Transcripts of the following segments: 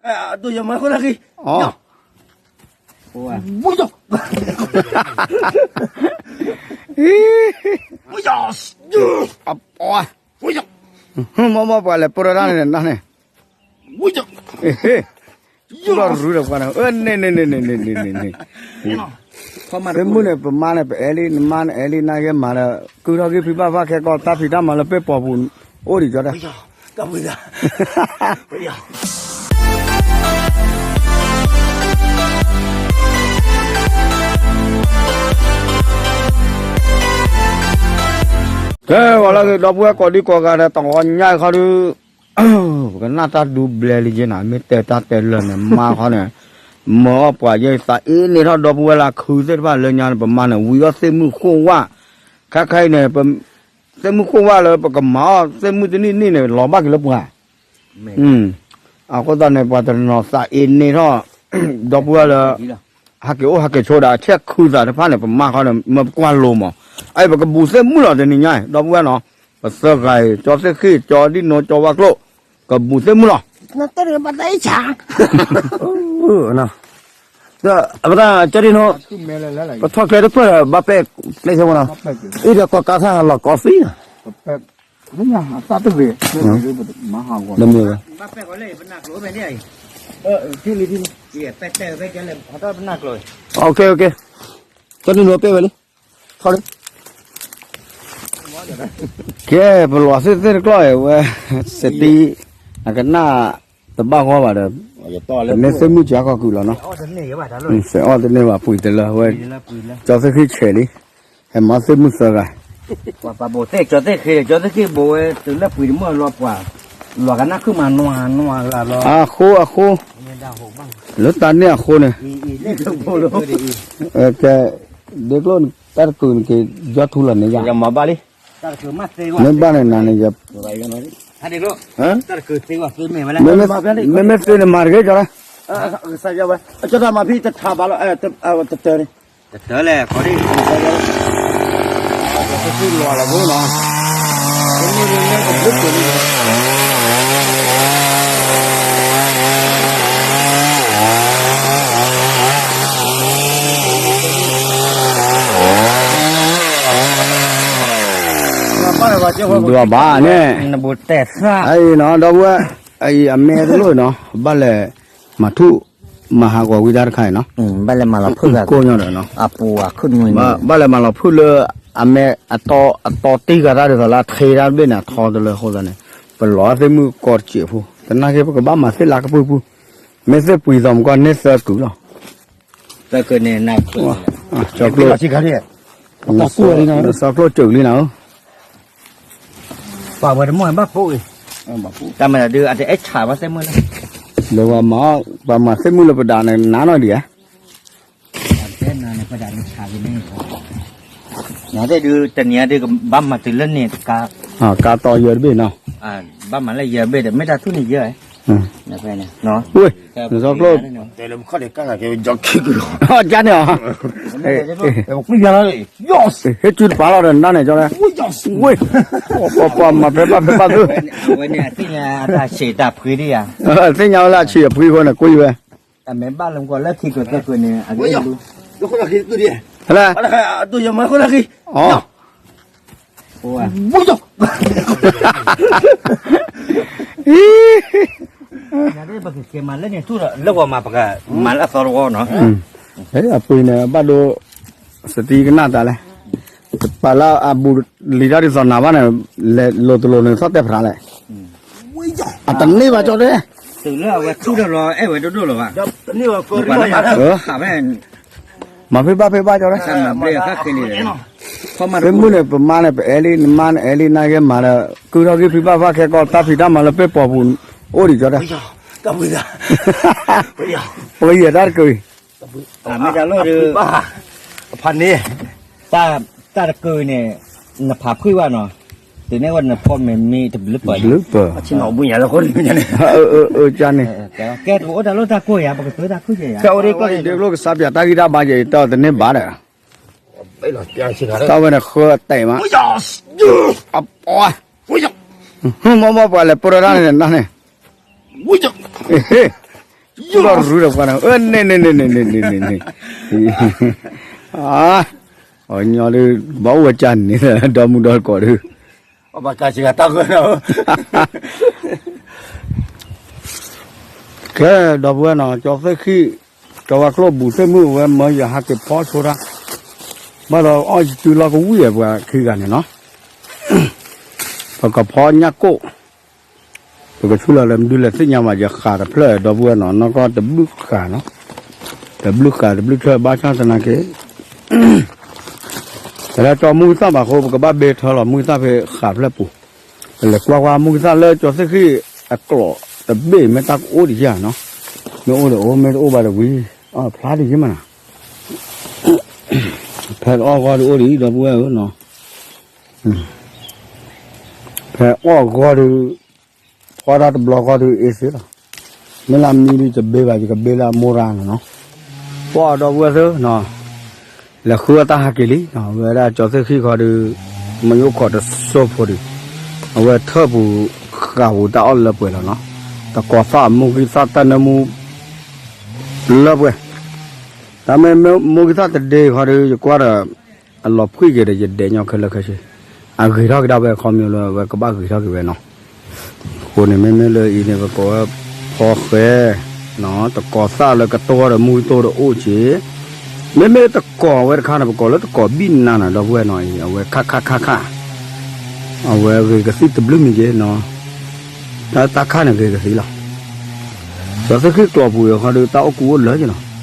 အဒိယမၤဃိလၢခံ, အီ, ဝိယီ, ဝိယီ, အပီ, ဝိယီ, မ့ၢ်မ့ၢ်ပှၤလဲၤပရၢတၢ်န့ၣ်န့ၣ်, ဝိယီ, ဟ့ၣ်, ပူလီၤရူဒီးပှၤန့ၣ်, န့ၣ်န့ၣ်န့ၣ်န့ၣ်န့ၣ်န့ၣ်န့ၣ်, သ့ၣ်မုၣ်န့ၣ် ပမါန့ၣ် ပအဲၣ်လံ နမါန့ၣ်အဲၣ်လံ နၤဂ့ၤမၤဒီး ကုၢ်ထီၣ်ဂံၢ်ဖံးဘၣ်ဖးခဲကီး တၢ်ဖံးတၢ်မၤလၢပ့ၢ်ပိာ်ပူၤ အိၣ်ဒံးကၠီတဲ ကဲ ဝဲလၢဂ့ၤ ဒီပုၢ်ဝဲၢ်ကိးဒံကိးဂၤဒီး တဂီၤညါခီဒုး ပကနၣ်တၢ်ဒူဘျဲလံက့နီၤ မ့ၢ်တဲတၢ်တဲလၢာ်န့ၣ် မါခီန့ၣ် မၢအီၣ်ပှၤယဲ သးအ့န့ၢ်ထီၣ်ဒီပုၢ်ဝဲၢ်လၢခုသ့ၣ်တဖၣ်လၢညါန့ၣ် ပမါန့ၣ် ဝံၤအီၣ်သ့ၣ်မုၣ်ဃိၣ်ဝၣ် ခဲခါအံၤန့ၣ် သ့ၣ်မုၣ်ဃိၣ်ဝၣ်လၢပကမၤအီၣ်သ့ၣ်မုၣ်တနံၣ်နံၣ်န့ၣ် လီၤဘၣ်က့ၤလၢပှၤ အဃိသတးန့ၣ် ပှၤတနီၤသးအ့န့ၢ်ထီၣ် ဒီပုၢ်ဝဲၢ်လၢ ဟးက့ၤအိၣ်ဟးက့ၤဆိးဒီး အဆဲးခုသးတဖၣ်န့ၣ် ပမါခီန့ၣ် မၢပကွၢ်လိမး အအံၤပကဘူးသ့ၣ်မုၣ်လီၤ တနံၤညါအံၤ ဒီပုၢ်ဝဲၢ်နီၤ ပသၢဂၤအံၤ ကၠီသ့ၣ်ဃ့ၣ် ကၠီဒံၣ်နိ ကၠီဝါကျိၣ် ကဘူးသ့ၣ်မုၣ်လီၤ အမတၢ်ကၠီဒံၣ်နိ ပထီၣ်ကျဲတဖျၢၣ်ဒီး ဘၣ်ပဲၣ်ကျဲဆၢမနီၤ အံၤဒီးကီၢ်ကးသၣ်လီၤကီးသံနီၤ တမ့ၢ်ဝဲ ကၠီဒံၣ်နိပဲၣ်ဝဲလံ ထီၣ်လံ ကဲ ပလီၤသ့ၣ်သ့ၣ်တကျီၢ်အံၤဝဲ စတံ အကနၣ်တဘၣ်ဂီၢ်ဘၣ်ဒီး ပမ့ၢ်သ့ၣ်မုၣ်ကၠီကီၢ်ကုာ်လီၤနီၤ စဲးအီၣ်တန့ၢ်ဘၣ် ပှံၤတလၢဝဲ ကၠီသ့ၣ်ဃ့ၣ်ဆဲးလံ ဟဲမၤသ့ၣ်မုၣ်သၢဂၤ ပှၤပာ်ဘိးသ့ၣ်ကၠီသ့ၣ်ဃ့ၣ် ကၠီသ့ၣ်ဃ့ၣ်ဘိးဝဲ တုၤလၢပှံၤတမုၢ်လီၤပှၤ လီၤကနၣ်ခုၣ်မးနွၤနွၤဂၤလီၤ အဃိအဃိ လၢတၢ်န့ၣ်အဃိန့ၣ် ကဲ ဒ့ကျိၣ်တၢ်တကုာ်န့ၣ်က့ၤ ယီၢ်ထူလီၤန့ၣ်ယါ မ့ၢ်ဘၣ်န့ၣ်နၤန့ၣ် ယ မ့မ့ၢ်သ့န့ၣ်မၤတဂ့ၤကီလၢ ကၠီတၢ်မၤဖံးတထးဘၣ်လီၤ တတၢ်န့ၣ် တၢ်လဲၣ် ခီဒံၣ် လီၤလီၤဘိနီၤ ဒွးဘၣ်န့ၣ် နဘူးတဲသၣ် အံၤနီၤ ဒီပုၢ်ဝဲၢ် အံၤအမဲတလိၣ်နီၤ ဘၣ်လဲၤမၤထူၣ် မၤဟးဂီၤဝံၤတၢ်တခါအံၤနီၤ ဘၣ်လဲၤမၤလီၤဖုၣ်ဂၤ ကိးညီဒီးနီၤ အပူၤအခုၣ်နွံ ဘၣ်လဲၤမၤလီၤဖုၣ်လၢ အမဲ အတီတံၢ်ဂၤတၢ်ဒ်သိးလၢအထ့တၢ်တဘ့ၣ်န့ၣ် အထီတလၢအဃိသတးန့ၣ် ပလီၤသ့ၣ်မုၣ်ကီတစဲးဖိ သနာ်က့ပကဘၣ်မၤသ့ၣ်လၢကပုၢ်ပူၤ မ့ၢ်သ့ၣ်ပှံၤသီမကီၢ်န့ၢ်သၢကုာ်လီၤ သၢကုာ်န့ၣ် နကျိၤ ကၠီကျိၣ် နစီကျိၣ်စၢၤလံနၤဧၢ ပှၤဝဲတမီၢ်ဘၣ်ဖိအံၤ တၢ်မၤဒုးအတအဲၣ်ဆးဘၣ်သ့ၣ်မုၣ်လၢ လၢပှၤမၤ ပှၤမၤသ့ၣ်မုၣ်လၢပဒးန့ၣ် နၤနီၢ်ဒံးဧါ နသ့ၣ်ဒုးတနံၤအံၤဒုးကဘၣ်မၤတုၤလၢန့ၣ်တကါ ကါတီယၢတဘ့ၣ်နီၤ ဘၣ်မၤလၢယၢဘ့ၣ်ဒီး မ့ၢ်တၢ်ထူၣ်န့ၣ်ယၢ ဝ့ၢ် နစီကျိၣ် ကါန့ၣ်အီၤ ဟဲစုတပၤလီၤဒီးနၤန့ၣ် ကၠီ ဝ့ၢ် ပှၤပှၤမၤဖဲဘၣ်ဖဲဘၣ်သု အဝဲန့ၣ်အသ့ၣ်ညါတၢ်ဆံးတၢ်ဖှံဒံးဧါ သ့ၣ်ညါဝဲလၢအဆံးအဖှံအဃိန့ၣ် ကွံာ်ဝဲ တၢ်မ့ၢ်ဘၣ်လၢမကီးလၢခံကတၢၢ်ကွံာ်န့ၣ် အဂ့ၢ်လူ ဟဲလၢ အဒိယမၤဃိလၢခံ အီ ပက ကမၤလၢန့ၣ်ထူၣ်ဒီး လၢဂီၤမးပကမၤလၢအသီတဝီနီၤ အပှ့ၤန့ၣ် ဘၣ်ဒိ စတံကနၣ်တၢ်လဲၣ် ပာ်လၢအဘူးလံၤတၢ်ဒ်သိးနၤဘၣ်န့ၣ် လဲၤလိၤတလိၤန့ၣ် သီၣ်တဲဖျါလဲၣ် အတန့ၢ်ဘၣ်ကၠီတဲ တုၤလၢအဝဲထူၣ်ဒီးလီၤ အဲၣ်ဝဲဒိၣ်ဒိၣ်လီၤဘၣ် မၤဖံးဘၣ်ဖံးဘၣ်ကၠီတဲ သ့ၣ်မုၣ်န့ၣ် ပမါန့ၣ် ပအဲၣ်လံ နမါန့ၣ်အဲၣ်လံ နၤဂ့ၤမၤဒီး ကုၢ်ထီၣ်ဂံၢ်ဖံးဘၣ်ဖးခဲကီး တၢ်ဖံးတၢ်မၤလၢပ့ၢ်ပိာ်ပူၤ အိၣ်ဒံးကၠီတဲ ပှၤယဲၢ်တၢ်တကုာ်အံၤ ဖးန့ၣ် တၢ်တကုာ်န့ၣ် နဖးဖှံဘၣ်နီၤ တုၤန့ၣ်ဝဲနဖီမ့ၤမ့ၢ်တဘျုးပၢၢ် တဘျုးပၢၢ် အန့ၣ် ကဲ တအိၣ်တၢ်လိၣ်တၢ်ကိၢ်ယၤ ပကတိၤတၢ်ခိၣ်ယဲယၤ ကဲ အိၣ်ဒံးကျိၣ်ဒံးဒုးကျိၣ်ကစးပၠးတၢ်ဂံၢ်တၢ်ဘါယဲအံၤ တၢ်တန့ၢ်ဘၣ်ဒီး တၢ်ဝဲန့ၣ်ဃၢတဲာ်မး အပီ မ့ၢ်မ့ၢ်ပှၤလဲၤပရၢတၢ်န့ၣ်န့ၣ် ယိၣ်လီၤရူဒီးပှၤနီၤ, အၢ န့ၣ်န့ၣ်န့ၣ်န့ၣ်န့ၣ်န့ၣ်န့ၣ်, အၢ အီၤညီဒုး ဘၣ်အိၣ်ဝဲကၢ်န့ၣ် ဒီမုၢ်ဒီတကိးဒုး, အဘၣ်ကၢ်စှၤတၢ်ဂၢၢ်နီၤ, ကဲ ဒီပုၢ်ဝဲၢ်နီၤ ကၠီသ့ၣ်ဃံၣ်, ကဝဲကျိၣ်ဘူးသ့ၣ်မုၣ်ဝဲမၢယဟးက့ၤဖီဆိတၢ်, ဘၣ်ဒီးအီၣ်ယတုၤလီၤကဝံၣ်အပှၤခံဂၤန့ၣ်နီၤ, ပကဖီညၣ်ကိၣ် ပကဆူၣ်လီၤလၢမဒုလဲၣ်သ့ၣ်ညါမး ယဃးတဖျၢၣ် ဒီပုၢ်ဝဲၢ်နီၤ နီၢ်ကီၢ်တဘျုးဃာ်နီၤ, တဘျုးဃာ်တဘျုးထၢၣ် ဘၣ်ဆၣ်သနာ်က့ တလၢကၠီမူကသၣ်ဘၣ်အဃိ ပကဘၣ်ဘ့ထၢလီၤ မူကသၣ်ဖဲဃာ်ဖျၢၣ်ပူၤ, ပလဲၤကွၢ်ကွၢ်မူကသၣ်လၢကၠီသ့ၣ်ဃံၣ်အကျိးတဘ့ၣ် မ့ၢ်တၢ်ကအိၣ်ဒံးဧါနီၤ, မ့ၢ်အိၣ်ဒီးအိၣ် မ့ၢ်တအိၣ်ဘၣ်ဒီးဝံၤ, အဖျါဒံးက့မးနီၤ ဖဲအီၣ်ဂီၢ်ဒုးအိၣ်ဒံး ဒီပုၢ်ဝဲၢ်ဧၢနီၤ, ဖဲအီၣ်ဂီၢ်ဒုး, ဖီတၢ်တဘျီဂီၢ်ဒုးအ့စ့လီၤ, မ့ၢ်လၢအမံဒုးတဘ့ဘၣ် ယကဘ့လၢအမိၢ်ရၢ်နီၤ, ပှၤဒီပုၢ်ဝဲၢ်သ့ၣ်နီၤ, လဲၤဃုအီၣ်တၢ်ဟးက့ၤလံ, ဝဲဒၣ်ကၠီသ့ၣ်ဃံၣ်ခီဒုး, မ့ၢ်ယအိၣ်ခိးတစိၢ်ဖိဒုး, အဝဲထၢၣ်ပူၤဃာ်ပူၤတၢ်အီၣ်လၢပှဲၤလီၤနီၤ, တကိးသၣ်မူကသၣ်တၢ်နၢမူ လၢပှဲၤ, တၢ်မ့ၢ်မူကသၣ်တဒ့ခီဒုး ယကွၢ်ဒီး အလီၤဖှံက့ၤဒီးယဒဲးညီခဲလၢာ်ခဲဆ့, အဂ့ၤထီၣ်ကဒါဝဲခီမ့ၢ်လၢဝဲကဘၣ်ဂ့ၤထီၣ်က့ၤဝဲနီၤ, အဃိန့ၣ် မ့မ့ၢ်လၢအံၤန့ၣ် ပကိးဝဲဖီဃဲ, တကိးသၣ်လၢကတိၤဒီးမူကတိၤဒီးအိၣ်က့ၤ, မ့မ့ၢ်တကိးဝဲတခါန့ၣ် ပကိးလၢတကိးဘံၣ်နါနီၤ ဒီပုၢ်ဝဲၢ်နီၤအံၤ အဝဲခါခါခါခါ အဝဲဂ့ၤကသံၣ်တဘျုးမံၤက့နီၤ, တၢ်တၢ်ခါန့ၣ်ဂ့ၤကသံၣ်လီၤ, ကၠီသ့ၣ်ဃံၣ်ကျိးပူၤအံၤခီဒုး တၢ်အိၣ်ကူအိၣ်လၢက့နီၤ,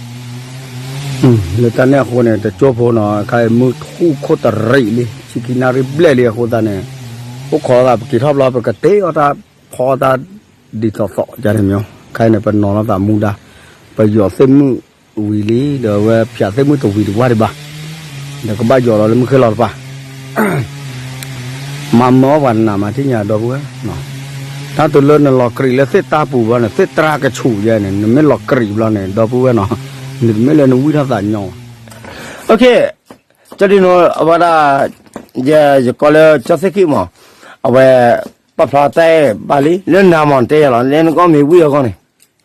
လၢတၢ်န့ၣ်အဃိန့ၣ် တကၠိဖိနီၤ ခါအံၤမုၢ်ထူၣ်ခိၣ်တရံးလံ ဆံခံနၣ်ရံၣ်ဘျဲၣ်လံအဃိသတးန့ၣ်, အိၣ်ခိးသးပက့ၤထီၣ်ဘျီ ပကတ့အီၣ်တၢ်ဖီတၢ်ဒ်သိးသိးယါန့ၣ်မ့ၢ်, ခါအံၤန့ၣ် ပနီၤလီၤသးမူဒါ, ပယီၤသ့ၣ်မုၣ်ဝံၤလံ ဒီးဝဲဖၠးသ့ၣ်မုၣ်တဝံၤတဝါဒံးဘၣ်, ဒီးကဘၣ်ယီၤလီၤလၢမုၢ်ဃ့လီၤတပၤ မၤမၢပှၤနးမၤထံၣ်ညါဒီပုၢ်ဝဲၢ်, တၢ်တုၤလၢနလီၤကြံးလၢသ့ၣ်တၢ်ပူၤဘျီန့ၣ် သ့ၣ်တြၢ်ကဆူၣ်ယဲန့ၣ် နမ့ၢ်လီၤကြံးဘျီန့ၣ် ဒီပုၢ်ဝဲၢ်နီၤ, နတမ့ၢ်လၢနဝံၣ်ထီၣ်သးညီဘၣ်, ကၠီဒုနီၤ အဝဲဒၣ် ယကိးလၢကၠီသ့ၣ်ဃံၣ်မး, အဝဲ ပာ်ဖျါတၢ်အဲၣ်ဘၣ်လံ လၢနၤမး နတဲယၤလီၤ လၢနကအီၣ်မ့ၤဝံၣ်အဂီၢ်န့ၣ်,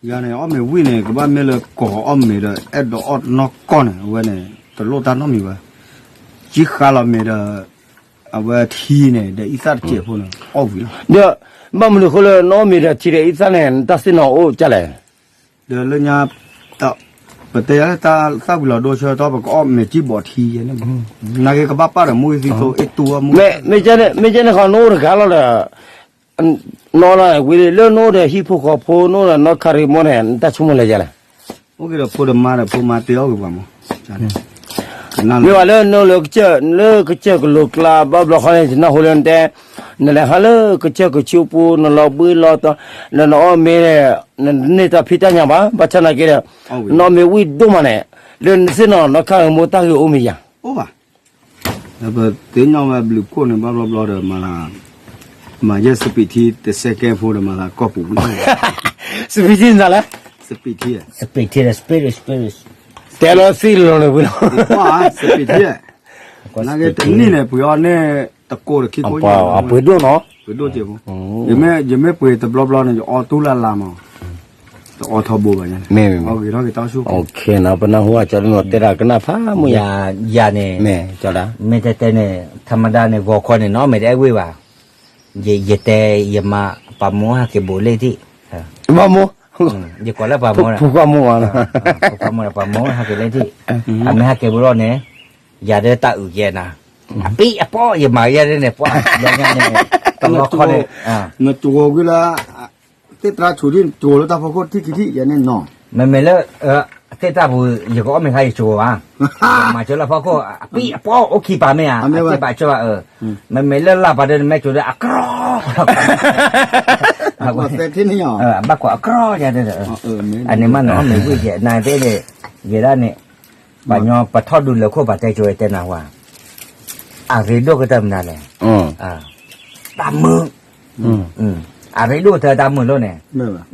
ယၤန့ၣ် အီၣ်မ့ၤဝံၣ်န့ၣ် ကဘၣ်မ့ၢ်လၢကိးအီၣ်မ့ၤဒီး အဲၣ်ဒိးအီၣ်နီၢ်ကီၢ်န့ၣ် အဝဲန့ၣ် တလိၣ်တၢ်နီတမံၤဘၣ်, ကံဃါလီၤမ့ၤဒီး အဝဲထံန့ၣ် ဒီးအံသၣ်တစဲးဖိန့ၣ်အီၣ်ဝံၤလီၤ, ဒီး ဘၣ်မနုၤအဃိလၢနအီၣ်မ့ၤဒီးထံဒီးအံသၣ်န့ၣ် နတၢ်စ့ၢ်နီၤအိၣ်ကလဲၣ် ဒီးလၢညါ ပတဲယၤလၢတၢ်သၣ်ဝံၤလီၤဒိဆၢကတီၢ် ပကအီၣ်မ့ၤကံဘီးထံယဲန့ၣ်, နာ်က့ကဘၣ်ပာ်ဒီးမူကသံသိအ့ၣ်တူၢ်အီၣ်မူ, မ့ၢ်ကဲန့ၣ် မ့ၢ်ကဲန့ၣ်ဃီ နအိၣ်တဂၤလီၤဒီး နအီၣ်လီၤဝံၤလၢနအိၣ်ဒီးဟံၣ်ဖိဃီဖိ နအိၣ်ဒီးနီၢ်ခါရံၤမိၢ်န့ၣ် နတၢ်ဆိကမိၣ်လဲၤယၤလဲၣ်, အိၣ်က့ၤဒီးဖိဒီးမါဒီးဖိမါတ့အီၣ်က့ၤပှၤမး, မ့ၢ်ဝဲလၢနအိၣ်လၢကစၢၢ် လၢကစၢၢ်ကလိၤကျါဘၣ်ဘျီဃီန့ၣ် ယနၢ်ဟူလၢနတဲ နလဲၤဟးလၢကစၢၢ်ကဆူပူၤ နလီၤဘှံးလီၤတီၤ နနအီၣ်မ့ၤန့ၣ် နန့ၢ်တၢ်ဖံးတၢ်ညၣ်ဘၣ် ဘၣ်ဆၣ်နာ်က့ဒီး နအီၣ်မ့ၤဝံၣ်ဒိၣ်မးန့ၣ် လၢနသ့ၣ်နီၣ်နီၢ်ခါရံၤမိၢ် တၢ်ဂ့ၢ်အိၣ်မ့ၢ်ယၤ, အိၣ်ဘၣ်, ပသ့ၣ်ညါဝဲဘျုးခိၣ်န့ၣ် ဘၣ်ဘျီဘျီဒီးမၤသး, မၤယဲၢ်စပံးထံတစဲးကဲဖိဒီးမၤသးကီၢ်ပူၤဝံၣ်, စပံးထံန့ၣ်လဲၣ်, စပံးထံ, စပံးထံဒီး spirit spirit, တဲလီၤသံလီၤန့ၣ်ဝံၤလီၤ, စပံးထံ, နာ်က့တနံၣ်န့ၣ် ပှ့ၤအီၣ်န့ၢ်တကိးဒီးခံကိးယဲၢ်, အပှ့ၤဒိၣ်နီၤ, ပှ့ၤဒိၣ်ကဲဖိ, ယမ့ၢ်ပှ့ၤတဘျီဘျီန့ၣ် ယအီၣ်တူၢ်လၢ်လၢ်မး, တအီထီဘိဘၣ်ညါ, မ့ၢ်, ပနၢ်ဟူအကၠီဒုနီၤ တဲဒၣ်ကနၣ်ဖးမုၢ်ယၤ, ယၤန့ၣ်, မ့ၢ်တဲတဲန့ၣ် ထမဒါန့ၣ် ဂီၤခီန့ၣ် နအီၣ်မ့ၤတအဲၣ်ဝံၣ်ဘၣ်, ယတဲယမါ ပှၤမိၢ်ဟဲက့ၤဘူးလ့ၢ်ထံၣ်, ပှၤမိၢ်, ယကိးလၢပှၤမိၢ်, ပှၤမိၢ်ဟဲက့ၤလ့ၢ်ထံၣ်, အမ့ၢ်ဟဲက့ၤဘူးလီၤန့ၣ်, ယၤဒၣ်တၢ်အုၣ်ကဲနၤ, အပံအပီၢ် ယမၤယဲၢ်န့ၣ် ပှၤ, ဘျီညါန့ၣ်, တဘျီခီန့ၣ်, နကဝီၤကွံာ်လၢ သ့ၣ်တြၢ်ဆူၣ်ထံၣ် ကဝီၤလၢတၢ်ဖီခိၣ်ထံၣ်ခံထံၣ်ယဲၢ်န့ၣ်နီၤ, မ့မ့ၢ်လၢ, သ့ၣ်တၢ်ပူၤ ယကအီၣ်မ့ၤခါယကဝီၤဘၣ်, မၤစၢၤလၢဖီခိၣ် အပံအပီၢ် အိၣ်ခံပၤမ့ၢ်ဧါ, အစ့ၢ်ဘၣ်ကၠီဘၣ်, မ့မ့ၢ်လၢလၢ်ပာ်ဒီးနမ့ၢ်ကၠီဒီးအကြီ, ဘၣ်ကွၢ်အကြီယဲၢ်, အန့ၣ်မးနအီၣ်မ့ၤဝံၣ်ယဲၢ် နသ့ၣ်န့ၣ်, ယဲဒၣ်န့ၣ်, ပှၤညီပထီၣ်ဒုးလၢခိၣ်ပှၤတဲကၠီဝဲတဲနၤဝဲ အရ့ဒိၣ်ကတၢၢ်မနုၤလဲၣ်, တၢ်မုာ်, အရ့ဒိၣ်ကတၢၢ်တၢ်မုာ်လီၤန့ၣ်,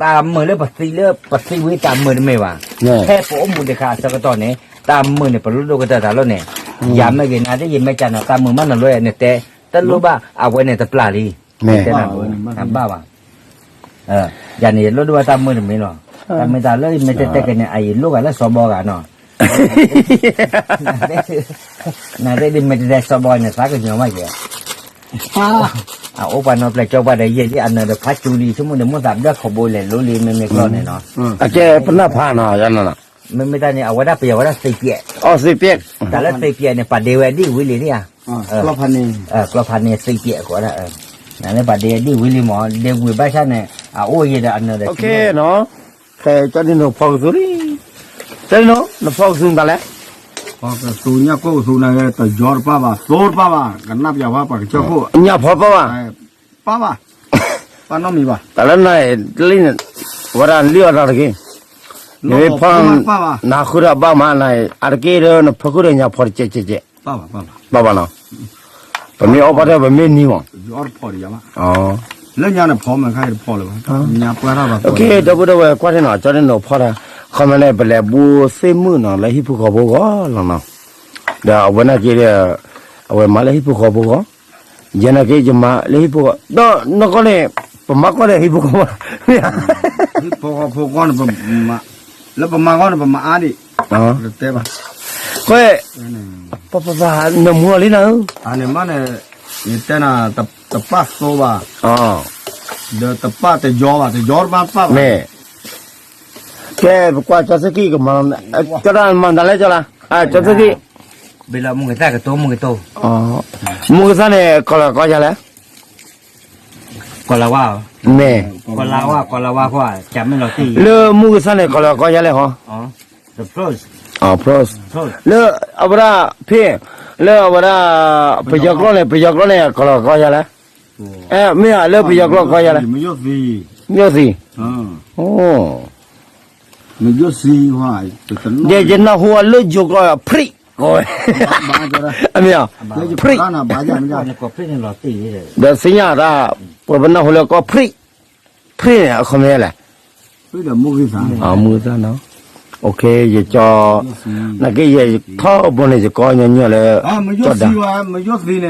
တၢ်မုာ်လၢပသံလၢပသံဝံၤတၢ်မုာ်တမ့ၢ်ဘၣ်, ဖဲပအိၣ်မူဒံးခါအဆၢကတီၢ်န့ၣ် တၢ်မုာ်န့ၣ် ပလိၣ်ဒိၣ်ကတၢၢ်တၢ်လီၤန့ၣ်, ယၤမ့ၢ်ဂ့ၤနၤသ့ၣ်ယမ့ၢ်ကနၤ တၢ်မုာ်မးနလိၤနတဲ, တလိၣ်ဘၣ် အဝဲန့ၣ်တပျၢ်လံ, တဲနၤ, ဘၣ်ဘၣ် ယၤန့ၣ် ယလိၣ်ဒိၣ်ဝဲတၢ်မုာ်တမံၤလီၤ. တၢ်မ့ၢ်တၢ်လၢယမ့ၢ်တဲတဲက့ၤန့ၣ် အယလိၣ်ဂၤလၢစီၤဘီဂၤနီၤ. နသ့ၣ်ဒ်မ့ၢ်တဲတဲစီၤဘီဂၤန့ၣ် သးကညီၤမးက့ၤ အအိၣ်ပှၤနီတဖျၢၣ်ကၠီပှၤဒီးယဲၢ်ဒ်အနၢ်ဒီးဖးကၠူလံ ဆိကမိၣ်န့ၣ် မိၣ်သးဘျၢခိးဘိလဲၤလိလံ မ့မ့ၢ်ကျီၢ်န့ၣ်နီၤ. အကဲပနၢ်ဖးနီၤ ယနီၤနီၤ. မ့မ့ၢ်တၢ်န့ၣ် အဝဲဒၣ်ပယီၤဝဲဒၣ်သ့ပျဲး, အီသ့ပျဲး, တၢ်လၢသ့ပျဲးန့ၣ် ပာ်ဒ့ဝဲဒ်ဝံၤလံန့ၣ်ဧါ. ကျီၢ်ဖးန့ၣ်သ့ပျဲးကိးဝဲဒၣ်, နလၢပာ်ဒ့ဒ်ဝံၤလံမး ဒ့ဝံၤဘၣ်ဆၣ်န့ၣ် အအိၣ်ယဲဒီးအနၢ်ဒီး ကဲနီၤ, ကဲကၠီဒ်နိးဖီကသူလံ, ကၠီဒ်နိး နဖီကသူမတၤလဲၣ်. ဖီကသူညၣ်ကိၢ်ကသူနာ်က့ တယီတပၣ်ဘၣ် သိတပၣ်ဘၣ် ကနၣ်ပယီၤဖးပှၤကစၢၢ်ခိၣ်, ညၣ်ဖီပၣ်ဘၣ်, ပၣ်ဘၣ်, ပၣ်နီတမံၤဘၣ်, တၢ်လၢနလံန့ၣ်, ဝဲဒၣ်လံအီၤတၢ်တက့ၢ်, နမ့ၢ်ဖီ, နဃုဒီးဘၣ်မးနၤ, အါတက့ၢ်ဒီးနဖီဃုာ်ဒီးညၣ်ဖီတကဲးကဲးကဲး, ပၣ်ဘၣ်, ပမ့ၢ်အီၣ်ပၣ်ဒီးပမ့ၢ်နံၤမး, လၢညါန့ၣ်ဖီမ့ၢ်ခါအံၤတဖီလၢၤဘၣ်, ကဲဒီပုၢ်ဒီဝဲၢ်ကွၢ်ထံနီၤ ကၠီဒ်နိးဖီတၢ်, ခီမ့ၢ်န့ၣ် ပလဲၤဘိသ့ၣ်မုၣ်နီၤ လၢဟံၣ်ဖိဃီဖိဂီၢ်လီၤနီၤ, ဒီးအဝဲနာ်က့ဒီး, အဝဲမၤလၢဟံၣ်ဖိဃီဖိဂီၢ်, ယဲနာ်က့ယမၤလၢဟံၣ်ဖိဃီ, ဒီးနီၢ်ကီၢ်န့ၣ်, ပမၤကီၢ်ဒီးဟံၣ်ဖိဃီဖိ, ဟံၣ်ဖိဃီဖိဂီၢ်န့ၣ်, လၢပမၤဂီၢ်န့ၣ် ပမၤအါဒံး, တဲဘၣ်, ဃဲ, ပပပနၢ်မူအီၤလံနၤဧၢ, အန့ၣ်မးန့ၣ်, ယတဲနၤ, တပၣ်သိဘၣ်, ဒီးတပၣ်တယီဘၣ် တယီတပၣ်ပၣ်ဘၣ်, မ့ၢ်, ကဲပကွၢ်ကၠီသ့ၣ်ခံကမၤ, ကၠီတၢ်မၤမတၤလဲၣ်ကၠီလၢ, ကၠီသ့ၣ်ခံ ဘ့ၣ်လၢမူကသၣ်ကတိၤမူကတိၤ, မူကသၣ်န့ၣ် ကီၤလၤကီၢ်ယၤလဲၣ်, ကီၤလၤဝါ, မ့ၢ်, ကီၤလၤဝါ, ကီၤလၤဝါဃီ, လၢမူကသၣ်န့ၣ် ကီၤလၤကီၢ်ယၤလဲၣ်ဟီ, လၢအဝဲဒၣ်ဖဲ, လၢအဝဲဒၣ်, ပယီၤကျိာ်န့ၣ် ပယီၤကျိာ်န့ၣ် ကီၤလၤကီၢ်ယၤလဲၣ်, မ့ၢ်ဧါ လၢပယီၤကျိာ်ကီၢ်ယၤလဲၣ်, မ့ၢ်သံ, ယဲယနၢ်ဟူအလၢယိၤကျိာ် ဖြံး, ကိးဝဲ, အမ့ၢ်, ဖြံး, ဒီးသ့ၣ်ညါတၢ်, ပှၤပနၢ်ဟူလၢကီၢ်ဖြံး, ဖြံးန့ၣ် အခီပညီလဲၣ်, မူကသၣ်နီၤ, နာ်က့ယထီဘိန့ၣ် ယကီညီညီလၢ, ကၠီဒၣ်,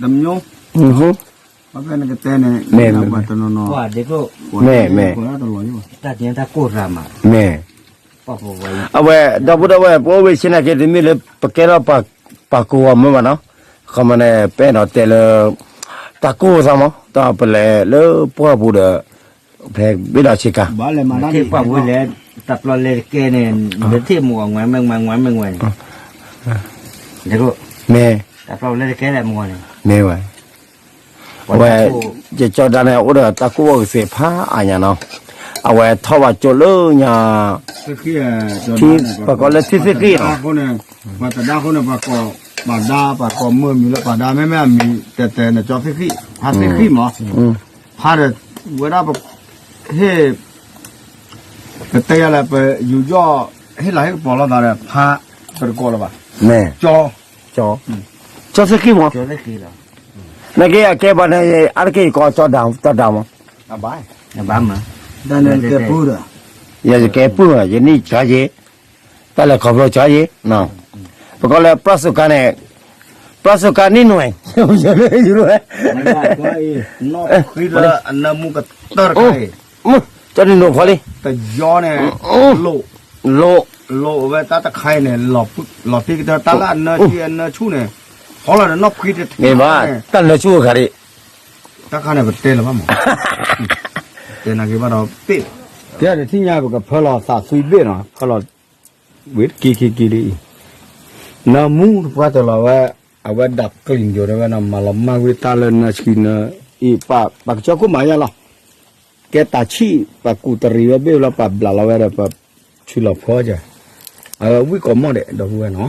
မ့ၢ်, မ့ၢ်, မ့ၢ်, မ့ၢ်, အဝဲ, ဒီပုၢ်ဒီဝဲၢ် ပအိၣ်ဝဲဆ့နာ်က့ တမ့ၢ်လၢပကဲထီၣ်ပှၤကူၢ်ဂီၤမုၢ်ဘၣ်နီၤ, ခီမန့ၣ် ပအဲၣ်ဒိးတဲလၢ, တၢ်ကူၢ်သးမး တၢ်ပလဲၤလၢပှၢ်ပူၤဒီး, ဖဲဘ့ၣ်ဒီးဆ့ကၤ, ပှၢ်ပူၤလဲၤ, တၢ်ပျီလဲၤတကဲန့ၣ်, နထံၣ်မုၢ်အီၤ ငွဲမ့ၢ်ငွဲ ငွဲမ့ၢ်ငွဲန့ၣ်, မ့ၢ်, တၢ်ပျီလဲၤတကဲလဲၣ်မ့ၢ်န့ၣ်, မ့ၢ်ဝဲ ဝဲ, ယကၠီဒၣ်န့ၣ် အိၣ်ဒီးတၢ်ကူၣ်ဘၣ်ကသ့ၣ်ဖးအါညါနီၤ, အဝဲထီၣ်ဘၣ်ကၠိလၢညါ, ထံ, ပှၤကိးလၢထံသ့ၣ်ဃံၣ်နီၤ, ပှၤသဒါဃိန့ၣ် ပှၤကိး, ပှၤဒါ ပှၤကိးမုၢ်မံၤလၢပှၤဒါ မ့မ့ၢ်အမံၤတဲတဲန့ၣ် ကၠီသ့ၣ်ဃံၣ်, ဖါသ့ၣ်ဃံၣ်မး, ဖါဒီး, ဝဲဒၣ်ပ, ဟ့ၣ် ပတဲယၤလဲၣ် ပယူးယီၣ်, ဟ့ၣ်လၤဟ့ၣ်ကပီၤလိာ်သးဒီး ဖါ, ပတကိးလၢၤဘၣ်, ကၠီ, ကၠီသ့ၣ်ဃံၣ်မး, နာ်က့အကဲဘၣ်န့ၣ် အါတက့ၢ်ယကိးကၠီဒၣ်တၢ်ဒၣ်မး, ယကဲပုၢ်, ယနံၣ်ကၠီယ့, တၢ်လဲၤခီဖျိကၠီယ့, ပကိးလၢပြးစူးကါန့ၣ်, ပြးစူးကါနံၣ်နွဲၣ်, ယူၤလၢ, နီၢ်ဖှံလၢအနၢမူကတၢၢ်တခါအံၤ, ကၠီဒၣ်နိးဖီလံ, တယီန့ၣ်, လိၣ်, လိၣ်ဝဲတၢ်တခါအံၤန့ၣ်, လီၤတံၢ်ကတၢၢ် တၢ်လၢအနၢဆံအနၢဆူၣ်န့ၣ်, ဖီလီၤဒီးနီၢ်ဖှံတထံၣ်ဘၣ်, တၢ်နၢဆူၣ်အခါဒံး, တၢ်ခါန့ၣ်ပတဲလၢၤဘၣ်မး, တဲနာ်က့ဘၣ်ဒီးပ့ၣ်, ကဲတထံၣ်ညါပကဖၢလီၤသးသွံဘ့ၣ်နီၤ ဖၢလီၤ, ဝံၤတကံခံကံလံအံၤ, နၢမူတပှၢ်တလီၤဝဲ, အဝဲဒၣ်ကျံၣ်ယိာ်ဒၣ်ဝဲနီၤ မၤလီၤမၢ်ဝံၤတၢ်လၢနၢဆံနၢအံၤ ပှၤကစၢၢ်ခိၣ်မၤယါလီၤ, ကဲတၢ်ဆံၣ် ပှၤကူၣ်တရံးဝဲဘ့ၣ်လီၤ ပှၤဘျးလီၤဝဲဒီးပှၤဆူလီၤဖီကဲ, အဝဲဝံၣ်ကိးမီၣ်ဒဲး ဒီပုၢ်ဝဲၢ်နီၤ,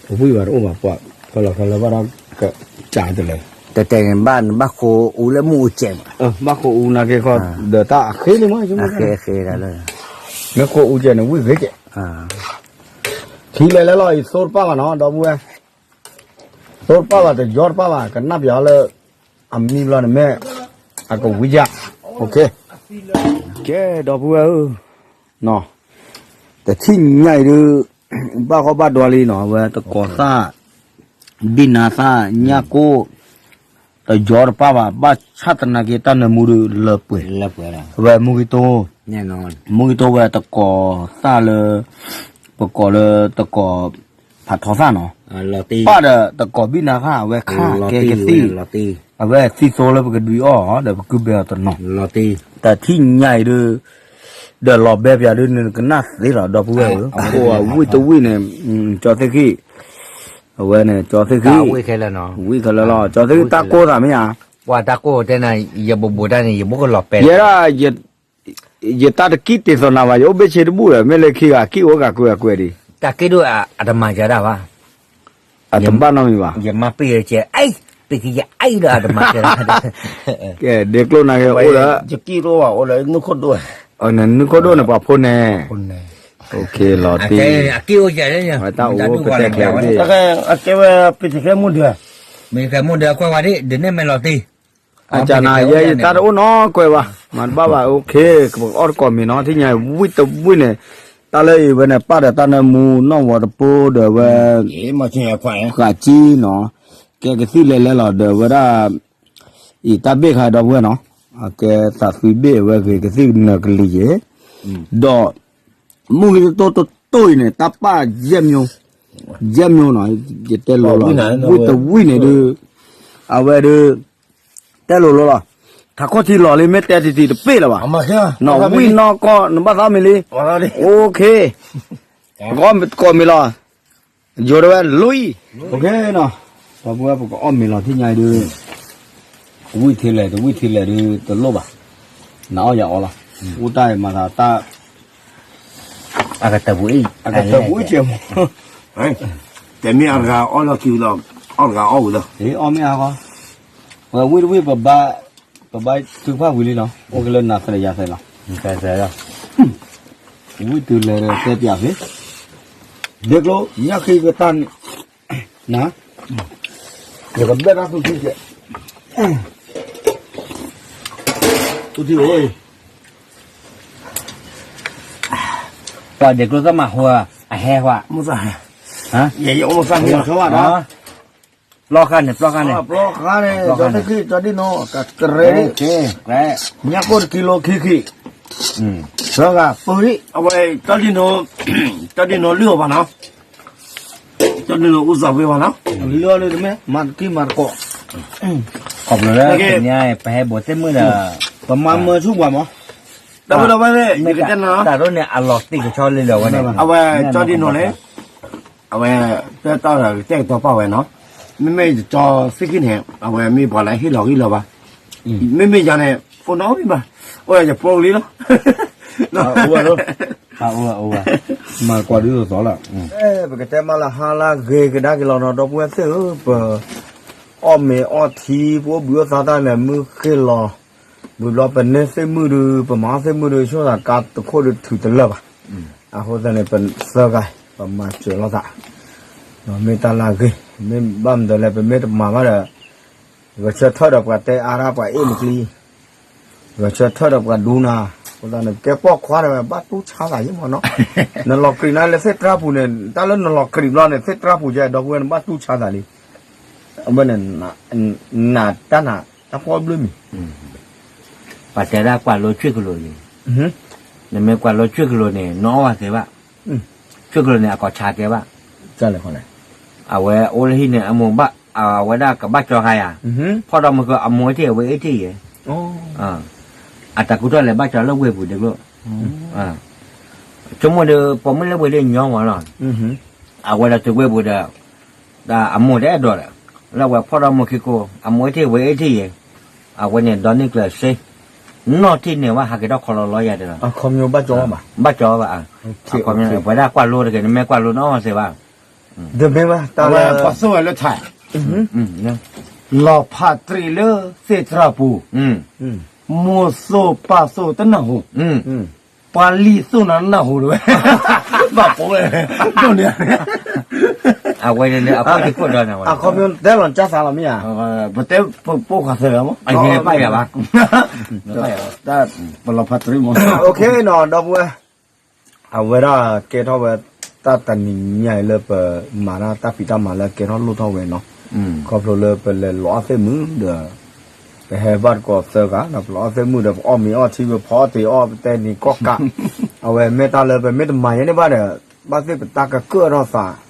ပဝံၣ်ဘၣ်တအိၣ်ဘၣ်ပှၤ, ဖၢလီၤဖၢလီၤဘၣ်ဒီး, ကစၢ်တလဲၤ, တဲတဲန့ၣ်ဘၣ်နဘၣ်ဃိအူလၢမုၢ်အူကဲးမး, ဘၣ်ဃိအူနာ်က့ဃီ, ဒီးတၢ်အဃ့လံမး, မ့ၢ်ဃိအူကဲးန့ၣ်ဝံၣ်ဂ့ၤကဲး, ထံလဲၤလဲၤလီၤအံၤ သိတပၣ်ဘၣ်နီၤ ဒီပုၢ်ဝဲၢ်, သိတပၣ်ဘၣ်တယီတပၣ်ဘၣ် ကနၣ်ပယီၤလၢ, အမံၤဘျီန့ၣ်မ့ၢ်, အကဝံၤယါ, ကဲ ဒီပုၢ်ဝဲၢ်ဧၢ, တထံၣ်ညါအံၤဒုး, ဘၣ်ဃီဘၣ်ဒွါလံနီၤ အဝဲတကိးသၣ်, ဘံၣ်နါသၣ် ညၣ်ကိၢ်, တ ယီၤတပၢ်ဘၣ် ဘၣ်ဆၣ်သနာ်က့ တၢ်နၢမူဒီးလၢပှဲၤ, ဝဲမူကံတိ, မူကံတိဝဲတကိးသၣ်လၢ ပကိးလၢတကိး ဖးထီသၣ်နီၤ, ပၢ်ဒီးတကိးဘံၣ်နါဃၣ် အဝဲခါကဲကသံၣ်, အဝဲသံၣ်သိလၢပကဒွံအီၤ ဒီးပကုဘဲအီၤတနီၤ, တထံၣ်ညါအံၤဒုး ဒီးလီၤဘဲပၠးဒုး နကနၣ်သ့လီၤ ဒီပုၢ်ဝဲၢ်ဧၢ, အဝံၣ်တဝံၣ်န့ၣ် ကၠီသ့ၣ်ခံ, အဝဲန့ၣ် ကၠီသ့ၣ်ခံ, ဝံၣ်ခဲလၢာ်နီၤ, ဝံၣ်ခဲလၢာ်လီၤ ကၠီသ့ၣ်ခံ တၢ်ကိၢ်သးမ့ၢ်ဧါ, ပှၤတၢ်ကိၢ်တဲနၤ ယဘိးဘိးတၢ်န့ၣ် ယဘိးကလီၤပဲ, ယဲဒၣ် ယတၢ်တကံၣ်တ့ၢ်သီနၤဘၣ် ယအိၣ်ဘ့ၣ်ဆ့တဘူၣ်ဒီး မ့ၢ်လၢခံဂၤကံၣ်အိၣ်ဂၤကွဲးဂၤကွဲးဒံး, တၢ်က့ၢ်ဒိၣ်အတမၤကဒၣ်ဘၣ်, အတဘၣ်နီတမံၤဘၣ်, ယမါပ့ၢ်ကဲ, ပ့ၢ်ကဲယအံၤဒီးအတမၤကဒၣ်, ကဲ ဒ့ကျိၣ်နၤက့အိၣ်ဒီး, ယကံၣ်တအိၣ်ဘၣ် အိၣ်လၢနူၢ်ခိၣ်ဒိၣ်, နနူၢ်ခိၣ်ဒိၣ်န့ၣ် ပှၤဖိန့ၣ်, လီၤတံၢ်, အကံၣ်အိၣ်ကဲ, တၢ်အိၣ်ကတဲာ်ကဲာ်, အကဲဝဲပ့ၢ်ကဲမူဒၢ, မ့ၢ်ကဲမူဒၢကွဲးဝဲဒၣ် ဒ်န့ၣ်မ့ၢ်လီၤတံၢ် အကနၤယဲယတၢ်တအိၣ်နီတကွဲးဘၣ်, မၤတဘၣ်ဘၣ် အိၣ်ခ့ ပကအီၣ်တကိးမ့ၤနီၤ ထံၣ်ညါဝံၣ်တဝံၣ်န့ၣ်, တၢ်လၢအံၤဝဲန့ၣ် ပၢ်ဒီးတၢ်နၢမူနီၣ်ဝီတပိဒီးဝဲ ဃာ်ကံနီၤ, ကဲကသံၣ်လဲၤလဲၤလီၤဒီးဝဲဒၣ်, အံၤတၢ်ဘ့ၣ်ခါဒီပုၢ်ဝဲၢ်နီၤ, အကဲသးသွံဘ့ၣ်အဝဲဂ့ၤကသံၣ်နၢၤကလံၤက့ၤ, ဒီး မုၢ်ဂ့ၤတတိၢ်တတိၢ်အံၤန့ၣ် တၢ်ပၢ်ယဲၢ်မျိုး, ယဲၢ်မျိုးနီၤ, ယတဲလိၤလီၤ, ဝံၣ်တဝံၣ်န့ၣ်ဒုး, အဝဲဒုး, တဲလိၤလိၤလီၤ, ထးခိၣ်ထံလီၤလံ မ့ၢ်တဲတံၤတံၤတပ့ၢ်လၢၤဘၣ်, နီၤဝံၣ်နီၢ်ကီၢ် နဘၣ်သးမံၤလံ, အိၣ်ခ့, ပကအီၣ်ကိးမ့ၤလီၤ, ယိၤဒၣ်ဝဲလွံၢ်, ဒီပုၢ်ဝဲၢ်ပကအီၣ်မ့ၤလီၤ ထံၣ်ညါအံၤဒုး ဝံၣ်ထဲလဲၣ် တဝံၣ်ထဲလဲၣ်ဒုး တလိၣ်ဘၣ်, နအီၣ်ယအီၣ်လီၤ, အိၣ်တၢ်အံၤမၤသးတၢ်, အကတၢၢ်ပူၤအံၤ, အကတၢၢ်ပူၤအံၤကဲမး, တဲမ့ၢ်အတဂၤအီၣ်လီၤခံဝံၤလီၤ, အီၣ်တဂၤအီၣ်ဝံၤလီၤ, အီၣ်မ့ၢ်အါဂီၢ်, ပဝံၣ်တဝံၣ်ပဘါ, ပဘါထုကဖၣ်ဝံၤလံနီၤ အိၣ်က့ၤလၢနၤသရၣ်ယၤသရၣ်လီၤ, ဝံၣ်တုၤလဲၤဒီးတဲပၠးဖဲ, ဒ့ကျိ ညၣ်ဃ့ကတၢၢ်န့ၣ်, န, ယကဘဲၣ်တၢ်သူၣ်ထံကဲ, သူၣ်ထံအိၣ်, ပှၤဒ့ကျိသၣ်မးဟိ, အဟဲဟွး, မိၣ်သၣ်ဟဲ, ယအိၣ်မိၣ်သၣ်ဟဲ, ပျီဃါန့ၣ် ပျီဃါန့ၣ်, ပျီဃါန့ၣ် ကၠီသ့ၣ်ခံ ကၠီဒံၣ်နိ ကကရဲဒံး, ညၣ်ကိၢ်တကံလိခံခံ, သၢဂၤပၢဒံး, အဝဲ, ကၠီဒံၣ်နိလုၢ်အီၤဘၣ်နီၤ, ကၠီဒံၣ်နိအူသးဝ့ဘၣ်နီၤ, လၢန့ၣ်တမ့ၢ် မၤတကံၢ်မၤတကိး, ခီဖျိလၢညါ ပဟဲဘိးသ့ၣ်မုၣ်ဒီး, ပမၤမၢဆူၣ်ပှၤမး, တၢ်ဝဲဒၣ်ဝဲ, တၢ်ဒိၣ်န့ၣ် အလီၤတံၢ်ကဆီလံလၢဝဲန့ၣ်, အဝဲကၠီဒံၣ်နိန့ၣ် အဝဲ, တၢ်တၢ်ကတဲာ်ကတီၤပာ်ဝဲနီၤ, မ့မ့ၢ်ယကၠီသ့ၣ်ခံန့ၣ် အဝဲမ့ၢ်ပှၤလၢဟ့ၣ်လီၤဂံၢ်လီၤဘါ, မ့မ့ၢ်ယၤန့ၣ် အိၣ်နီတမံၤဘၣ်, အိၣ်ယၤယပျီကလံလီၤ, မၤကွၢ်ဒ်သိးသိးလီၤ, ပကတဲမးလၢဟါလၢအဂ့ၤကဒါက့ၤလီၤနီၤ ဒီပုၢ်ဝဲၢ်သ့ၣ်ဧၢ, ပအီၣ်မ့ၤအီထံ ပအိၣ်ဘှံးအိၣ်သါတၢ်န့ၣ် မုၢ်ဃ့ၢ်လီၤ, ဝံၤဘျီပန့ၢ်သ့ၣ်မုၣ်ဒီး ပမၤအီၣ်သ့ၣ်မုၣ်ဒီး ဆိၣ်သးကါတခိၣ်ဒီးထုးတလၢာ်ဘၣ်, အဃိသတးန့ၣ် ပသၢဂၤ ပမၤစၢၤလိာ်သး, မ့ၢ်တၢ်လၢအဂ့ၤ, မ့ၢ်ဘၣ်မနုၤလဲၣ် ပမ့ၢ်တမၤဘၣ်ဒီး ဂဲၤဆၢထၢၣ်ဒီးပှၤတဲအါရၢ်ပှၤအ့ၣ်မကျံ, ဂဲၤဆၢထၢၣ်ဒီးပှၤဒူနၤ, အဃိသတးန့ၣ် ပကဲပိာ်ခွါဒီး ဘၣ်တူၢ်ဆါသးယံမးနီၤ, နလီၤကြံးနၤလၢသ့ၣ်တြၢ်ပူၤန့ၣ် တၢ်လၢနလီၤကြံးဘျီန့ၣ် သ့ၣ်တြၢ်ပူၤယဲ ဒီပုၢ်ဝဲၢ်န့ၣ် ဘၣ်တူၢ်ဆါသးလံ, အဝဲန့ၣ် နတၢ်နး တၢ်ဖီၣ်ဘျုးမံၤ, ပှၤတဲဒၣ်ကွၢ်လိဆွ့ၣ်ကလိၤန့ၣ်, နမ့ၢ်ကွၢ်လိဆွ့ၣ်ကလိၤန့ၣ် နအီၣ်ဝဲသ့ဘၣ်, ဆွ့ၣ်ကလိၤန့ၣ် အကိးဆါကဲဘၣ်, အဝဲအိၣ်လၢဟံၣ်န့ၣ် အမိၢ်ဘၣ် အဝဲဒၣ်ကဘၣ်ကၠီဃါယၤ, ဖီၣ်ဒီးမုၢ်ကီး အမိၢ်အ့ၣ်ထံၣ် အဝဲအ့ၣ်ထံၣ်ယဲ, အတၢ်ကူၣ်ထီၣ်လဲၤဘၣ်ကၠီလၢဝ့ၢ်ပူၤဒ်ကျိၣ်, ဆိကမိၣ်ဒီး ပိာ်မုၣ်လၢဝ့ၢ်ဒ်ညီမးလီၤ, အဝဲဒီးတုၤဝ့ၢ်ပူၤဒီး အမိၢ်တအဲၣ်ဒိးဒီး, လၢအဝဲဖီၣ်ဒီးမုၢ်ခံကိး အမိၢ်အ့ၣ်ထံၣ် ဝဲအ့ၣ်ထံၣ်ယဲ, အဝဲန့ၣ်ဒီနံၣ်ကျၢၤစ့, နီၢ်ထံၣ်န့ၢ်ဝဲ ဟးက့ၤထီၣ်ခီလီၤလီၤယၤဒီး, ဘၣ်ကၠီဘၣ်, ပဝဲဒၣ်ကွၢ်လိတဂ့ၤ နမ့ၢ်ကွၢ်လိနအီၣ်သ့ဘၣ်, တမ့ၢ်ဘၣ် တၢ်လၢပှၤသိၣ်ဝဲလၢထး, လီၤဖးတရံးလၢသ့ၣ်တြၢ်ပူၤ, မိၢ်သိၣ်ပၢ်သိၣ်တနၢ်ဟူ, ပှၤလံၤသိၣ်နၤနၢ်ဟူတဝဲ, ဘၣ်ပိာ်ဝဲ, ဒိၣ်န့ၣ်, အဝဲန့ၣ် အခီပညီတဲလီၤကၢ်သးလီၤမ့ၢ်ဧါ, ပတဲပပိာ်ခွါသၢဂၤမး, ပလီၤဖးတရံးမး, နီၤ ဒီပုၢ်ဝဲၢ်, အဝဲဒၣ်ကဲထီၣ်ဝဲ တၢ်တနံၤညါအံၤလၢပမၤတၢ်တၢ်ဖံးတၢ်မၤလၢကဲထီၣ်လိၣ်ထီၣ်ဝဲနီၤ, ခီဖျိလၢပလဲၤလီၤအီၣ်သ့ၣ်မုၢ်ဒီး ပဟဲဘၣ်တကိးသၢဂၤ ဒီးပလီၤအီၣ်သ့ၣ်မုၣ်ဒီး ပအီၣ်မ့ၤအီၣ်ထံ ပဖီအီၣ်တ့ၤအီၣ် ပတဲနံၤကီၢ်ကး, အဝဲမ့ၢ်တၢ်လၢပမ့ၢ်တမၤယဲန့ၣ်ဘၣ်ဒီး ဘၣ်သ့ၣ်ပတၢ်ကကၢၣ်ထီၣ်သး,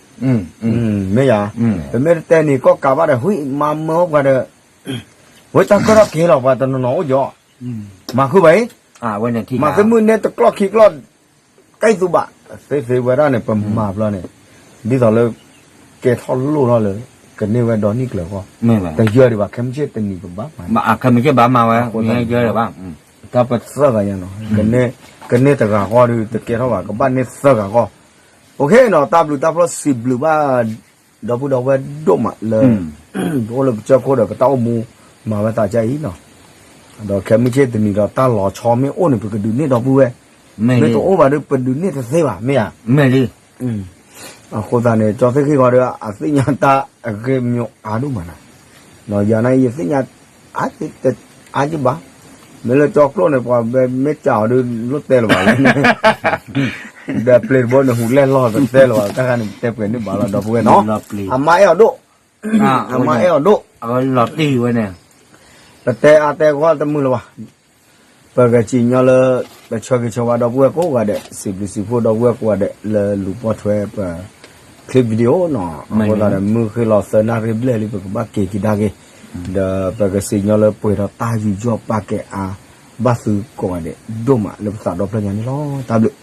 မ့ၢ်ယၤ, ပမ့ၢ်တတဲနံၤကီၢ်ကးဘၣ်ဒီး ဟံးမၤမၢပှၤဒီး ဝဲတၢ်ကၢၣ်ထီၣ်က့ၤလီၤ ပှၤတနီၤနီၤအိၣ်ယီၤ, မၤဃုာ်ဘၣ်အံၤ, မၤသ့ၣ်မုၣ်န့ၣ်တကျီၢ်ခံကျီၢ် ကဲအံၤသူဘၣ်, သ့သ့ဝဲဒၣ်န့ၣ် ပမၤဘျီန့ၣ်, ဒ်သိးလၢ ကဲထီၣ်လိၣ်ထီၣ်လၢ ကန့ၢ်ဝဲဒီနံၣ်ကျၢၤဃီ, တယၢဒံးဘၣ် ခဲမုၢ်ဆ့ၣ်တနံၤပဘၣ်မၤ, အဃိသတးန့ၣ် တၢ်ပသၢဂၤညါနီၤ, ကန့ၢ်တဂၤဃီဒီး တကဲထီၣ်ဘၣ် ကဘၣ်န့ၢ်သၢဂၤဃီ, အိၣ်ခ့နီၤ တၢ်ဘျုးတၢ်ဖှိၣ်စံးဘျုးဘၣ် ဒီပုၢ်ဒီဝဲၢ်ဒိၣ်မးလၢ ပအိၣ်လၢပကစၢၢ်ခိၣ်ဒီး ပတၢ်အိၣ်မူမၤဝဲသးကအံၤနီၤ, ဒီးခဲမုၢ်ဆ့ၣ်တနံၤဒီး တၢ်လီၤဆီမ့ၢ်အိၣ်န့ၣ် ပကဒုးန့ၢ်ဒီပုၢ်ဝဲၢ်, မ့ၢ်တအိၣ်ဘၣ်ဒီး ပဒုးန့ၢ်တသ့ဘၣ် မ့ၢ်ဧါ, အဃိသတးန့ၣ် ကၠီသ့ၣ်ဃ့ၣ်ဃီဒီး အသ့ၣ်ညါတၢ်အဂ့ၢ်မ့ၢ်အါဒိၣ်မးနၤ, ယၤန့ၣ်ယသ့ၣ်ညါ အါယဘၣ်, မ့ၢ်လၢကၠီကျိာ်န့ၣ် ပှၤမ့ၢ်စံးအီၤဒီး လိၣ်တဲလၢၤဘၣ်, ဒီးပျ့ၤတဘိန့ၣ် ဟူးလဲၢ်လီၢ် ပတဲလၢၤဘၣ် တၢ်ခါန့ၣ် ပတဲပှဲၤန့ၢ်ဘၣ်လီၤ ဒီပုၢ်ဝဲၢ်နီၤ, အမါအဲၣ်အီၤဒိၣ်, အမါအဲၣ်အီၤဒိၣ်, ပတဲအါတဲဂီၢ်တမုာ်လၢၤဘၣ်, ပကစံးညီလၢ ပဆၢဂ့ၤဆၢဝါဒီပုၢ်ဝဲၢ်ကိးဂၤဒဲး စံးဘျုးစံးဖှိၣ်ဒီပုၢ်ဝဲၢ်ကိးဂၤဒဲး လၢလူၤပိာ်ထွဲပ clip video နီၤ, အဃိသတးဒီး မုၢ်ဃ့ၢ်လီၤသၢနၣ်ရံၣ်ဘျဲၣ်လံ ပကဘၣ်က့ၤကဒါက့ၤ, ဒီးပကစံးညီလၢပှဲၤဒီးတၢ်ယူးယီၣ်ပာ်ကဲအါ ဘၣ်သုကိးဂၤဒဲး ဒိၣ်မးလၢပသးဒီဖျၢၣ်ညါန့ၣ်လီၤ. တၢ်ဘျုး